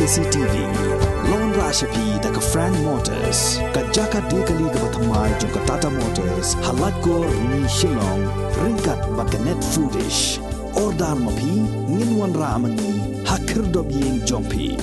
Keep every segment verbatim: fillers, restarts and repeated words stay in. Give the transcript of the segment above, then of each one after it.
C T V. Long ra sha phi da ka Frank Motors, ka jaka die kali kaba thymmai jong ka Tata Motors, ha Laitkor, Rni, Shillong, ryngkat bad ka Net Foodish. Order ma phi, ngin wanrah ma ngi ha khyrdop ïing jong phi.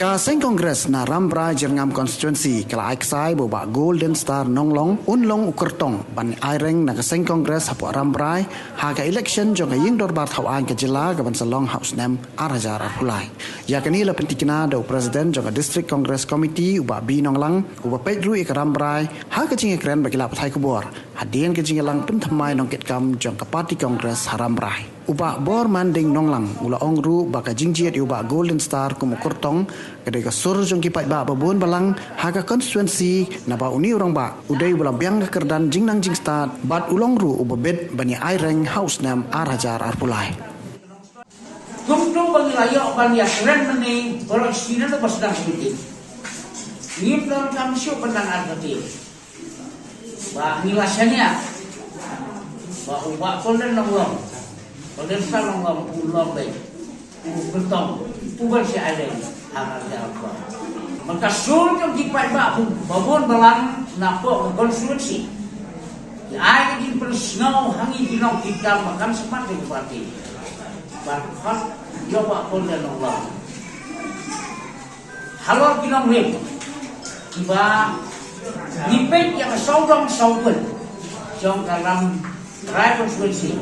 Ka seng Congress na Rambrai Jyrngam Constituency ka la ai ksai ba u Bah Golden Star Nonglong un long u kyrtong ban ai reng na ka seng Congress hapoh Rambrai ha ka election jong ka Ïing Dorbar Thaw Aiñ ka jylla kaban sa long ha u snem ar hajar arphew lai. Ïa kane la pyntikna da u President jong ka District Congress Committee, u Bah B Nonglang, uba peit ruh ïa ka Rambrai ha ka jingïakren bad ki lad pathai khubor hadien ka jingïalang pynthymmai nongkitkam jong ka party Congress ha Rambrai. U Bah Bormanding Nonglang u la ong ruh ba ka jingjied ïa u Bah Golden Star kum u kyrtong ka dei ka sur jong ki paidbah babun balang ha ka constituency, naba une u rangbah u dei uba la biang ka kyrdan jingnang jingstad bad u long ruh uba bit ban ïa ai reng ha u snem ar hajar arphew lai. Kumto ba ngi la ïoh ban ïakren mynne baroh shi nang ba sdang shuh. Ngim donkam shuh ban nang artatien. Ba ngi la shaniah ba u Bah Golden Nonglong, Golden Star Nonglong u long beit u kyrtong uban sa ai reng ha ka ïa ba. Mynta sur jong ki paidbah babun balang napoh ka constituency ki ai ka jingpynsngew ha ngi ki nongkitkam ba kan smat ïa ka party. Ban khot ïa u Bah Golden Nonglong halor ki nongrim kiba ngi peit ïa ka sawdong sawkun jong ka Rambrai constituency.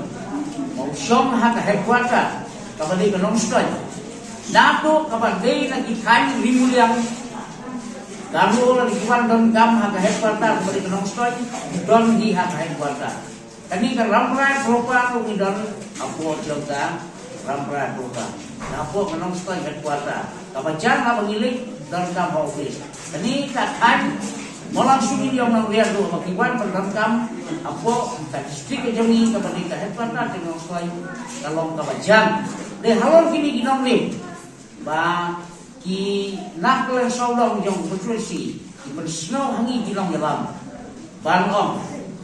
Ba u shong ha ka headquarter kaba dei ka Nongstoiñ. Naduh kaba dei na ki thaiñ Ri Muliang, ka ruh la ki wan donkam ha ka headquarter kaba dei ka Nongstoiñ, don hi ha ka headquarter. Kane ka Rambrai proper ruh ngi don hapoh jong ka Rambrai proper, hapoh ka Nongstoiñ headquarter. Kaba jan haba ngi leit donkam ha office. Kane ka thaiñ Mawlangsuin Ïew Nongriat ruh ba ki wan ban donkam hapoh ka district ka jong ngi kaba dei ka headquarter jong Nongstoiñ, ka long kaba jan. Dei halor kine ki nongrim ba ki na kylleng sawdong jong ka constituency ki pynsngew ha ngi ki nongïalam ban ong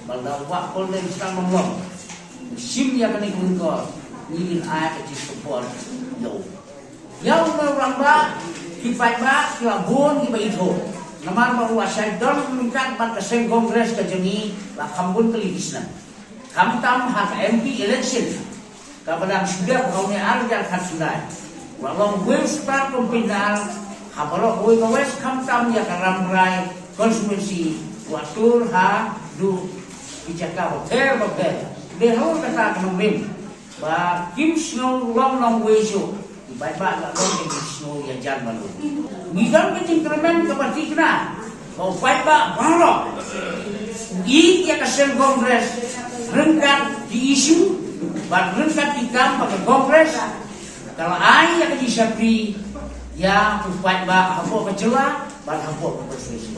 ba lada u Bah Golden Star Nonglong u shim ïa kane ka mynkor, ngin ai ka jingsupport ïa u. Ïa u, u rangbah, ki paidbah ki la bun kiba ithuh namar ba u la shah don ryngkat bad ka seng Congress ka jong ngi la kham bun tylli ki snem. Khamtam ha ka M P election kaba dang shu dep ha une u ar hajar khatkhyndai, u la long uwei u star convener ha baroh kawei ka West, khamtam ïa ka Rambrai constituency u la tur haduh ki jaka bapher bapher. Dei halor kata ka nongrim ba kim sngew long nongwei shuh. Ki paidbah la long ki sngew ïajan balut. Ngi don ka jingkyrmen kaba thikna ba u paidbah baroh u ïeit ïa ka seng Congress ryngkat ki issue bad ryngkat ki kam ba ka Congress ka la ai ïa ka jingshakri ïa u paidbah hapoh ka jylla bad hapoh ka constituency.